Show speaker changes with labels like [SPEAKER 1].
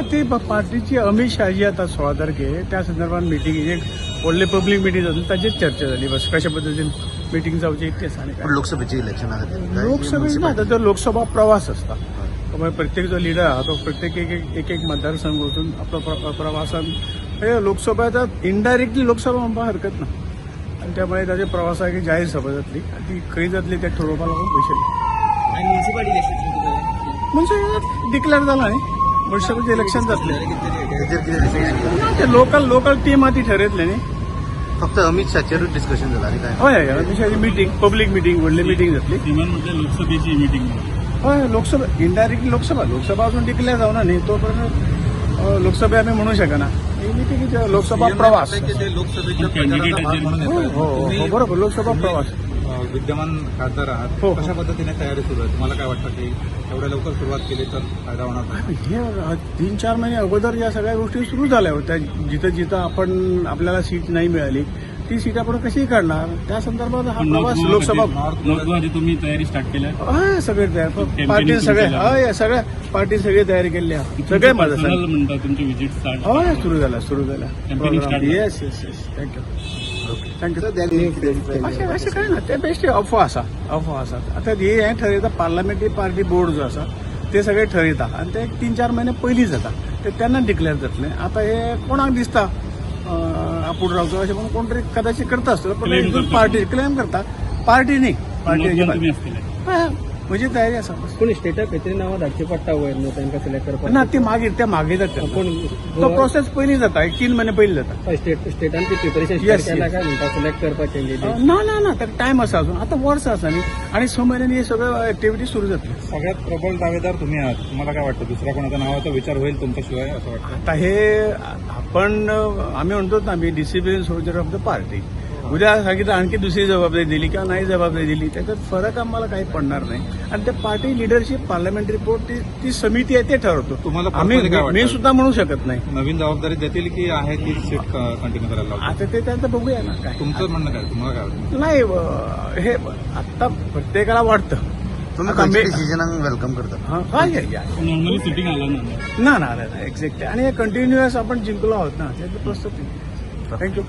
[SPEAKER 1] ना, ते पार्टीची अमित शहाजी आता 16 तारखे त्या संदर्भात मिटिंग, एक व्हडली पब्लीक मिटींग जातली, ताचेर चर्चा जाली. बस, कशा पद्दतीन मिटींग जावची तेच आनी काय.
[SPEAKER 2] पण लोकसभेचे इलेक्शन आहा ते काय?
[SPEAKER 1] लोकसभेत ना, आतां तो लोकसभा प्रवास आसता. मागीर प्रत्येक जो लिडर आहा तो प्रत्येक एक एक एक एक मतदारसंघ वचून आपलो प्रवासान हे लोकसभा आतां इनडायरेक्टली लोकसभा म्हणपाक हरकत ना आनी त्यामुळे ताच्या प्रवासाक एक जाहीर सभा जातली आनी ती खंय जातली ते ठरोवपा लागून पयशे.
[SPEAKER 3] आणि म्युन्सिपाल्टी इलेक्शन?
[SPEAKER 1] म्हणजे डिक्लेअर जाला न्ही, म्युन्सिपाल्टी इलेक्शन जातलें.
[SPEAKER 2] तेजेर कितें डिस्कशन?
[SPEAKER 1] ना, ते लोकल लोकल टीम आहा ती ठरयतले न्ही.
[SPEAKER 2] फक्त अमित शहाचेरूच डिस्कशन जाला आनी काय?
[SPEAKER 1] हय हय, अमित मिटींग, पब्लीक मिटींग, व्हडली मिटींग जातली.
[SPEAKER 4] श्रीमान म्हटलं लोकसभेची मिटिंग.
[SPEAKER 1] हय, लोकसभा, इनडायरेक्टली लोकसभा. लोकसभा अजून डिक्लेअर जावना न्ही, तो पर्यंत लोकसभा आमी म्हणू शकना. ही मिटींग लोकसभा प्रवास.
[SPEAKER 5] ते लोकसभेच्या प्रचाराचा भाग म्हणून
[SPEAKER 1] हो
[SPEAKER 5] येत
[SPEAKER 1] हो हो हो, बरोबर, लोकसभा प्रवास.
[SPEAKER 5] विद्यमान खासदार आहात.
[SPEAKER 1] हो, हो.
[SPEAKER 5] कशा पद्धतीने तयारी सुरू आहे? तुम्हाला काय वाटतं की एवढ्या लवकर सुरुवात केली तर फायदा होणार नाही?
[SPEAKER 1] हे 3-4 महिने अगोदर या सगळ्या गोष्टी सुरू झाल्या होत्या. जिथं जिथं आपण आपल्याला सीट नाही मिळाली, ती सीट आपण कशी काढणार, त्या संदर्भात हा प्रवास लोकसभा.
[SPEAKER 4] नॉर्थ गोवाची तुम्ही तयारी स्टार्ट केल्या?
[SPEAKER 1] हय, सगळे तयार.
[SPEAKER 4] Campaigning
[SPEAKER 1] party सगळे
[SPEAKER 4] तुमची झाली.
[SPEAKER 1] हय, सगळ्या पार्टी सगळी तयारी केल्ली आहा. सगळे माझं
[SPEAKER 4] पर्सनल म्हणता तुमची विजिट स्टार्ट.
[SPEAKER 1] हय, सुरू झाला, सुरू झाला.
[SPEAKER 4] Campaigning start झालं.
[SPEAKER 1] Yes, thank you, thank you. अशें अशें काय ना, ते बेश्टे अफवा आसा, अफवा आसा. आतां हे हें ठरयता पार्लमेंटरी पार्टी बोर्ड जो आसा, ते सगळे ठरयता आनी ते 3-4 म्हयने पयलीं जाता, ते तेन्ना डिक्लेअर जातलें. आतां हे कोणाक दिसता आपूण रावचो अशें म्हणून कोण तरी कदाचित करता आसतलो, पण
[SPEAKER 4] Claim
[SPEAKER 1] हितून
[SPEAKER 4] करता.
[SPEAKER 1] पार्टी क्लेम करता, पार्टी न्ही, पार्टी
[SPEAKER 4] तुम्ही असतले.
[SPEAKER 1] हय, म्हजी तयारी आसा, बस.
[SPEAKER 3] पूण स्टेटा खंय नांवां धाडची पडटा वयर न्हू तांकां सिलेक्ट करपाक?
[SPEAKER 1] ना, ती मागीर, ते मागीर जाता.
[SPEAKER 3] पूण
[SPEAKER 1] तो प्रोसेस पयलीं जाता, एक 3 म्हयने पयलीं जाता.
[SPEAKER 3] स्टेटान ती प्रिपरेशन
[SPEAKER 1] Yes,
[SPEAKER 3] start केला
[SPEAKER 1] yes.
[SPEAKER 3] काय म्हणटा सिलेक्ट करपाक कॅन्डिडेट?
[SPEAKER 1] ना ना ना, ताका टायम आसा अजून. आतां वर्स आसा न्ही आनी 6 म्हयन्यांनी हे सगळ्यो एक्टिविटी सुरू जातली.
[SPEAKER 5] सगळ्यात प्रबळ दावेदार तुम्ही आहात. तुम्हाला काय वाटतं, दुसऱ्या कोणाच्या नावाचा विचार होईल तुमच्याशिवाय असं वाटतं?
[SPEAKER 1] आता हे आपण आम्ही म्हणतोच ना, आम्ही discipline soldier of the party. उद्या सांगितलं आणखी दुसरी जबाबदारी दिली किंवा नाही जबाबदारी दिली, त्याच्यात फरक आम्हाला काही पडणार नाही. आणि ते पार्टी लिडरशिप, पार्लमेंटरी बोर्ड, ती ती समिती आहे, ते ठरवतो.
[SPEAKER 5] तुम्हाला
[SPEAKER 1] आम्ही
[SPEAKER 5] personally काय वाटतं?
[SPEAKER 1] मी सुद्धा म्हणू शकत नाही.
[SPEAKER 5] नवीन जबाबदारी देतील की आहे ती सीट कंटिन्यू करायला लावतील?
[SPEAKER 1] आता ते त्यांचं बघूया ना काय.
[SPEAKER 5] तुमचं म्हणणं काय, तुम्हाला काय वाटतं?
[SPEAKER 1] नाही, हे आता प्रत्येकाला वाटतं.
[SPEAKER 2] तुम्ही
[SPEAKER 1] आता
[SPEAKER 2] खंयच्या डिसिजनाक welcome करता?
[SPEAKER 1] हा हा, या, या.
[SPEAKER 4] नॉर्मली सिटिंग आला ना.
[SPEAKER 1] ना ना, एक्झॅक्ट. आणि हे कंटिन्युअस आपण जिंकलो आहोत ना, त्याचं प्रस्तुत. Thank you.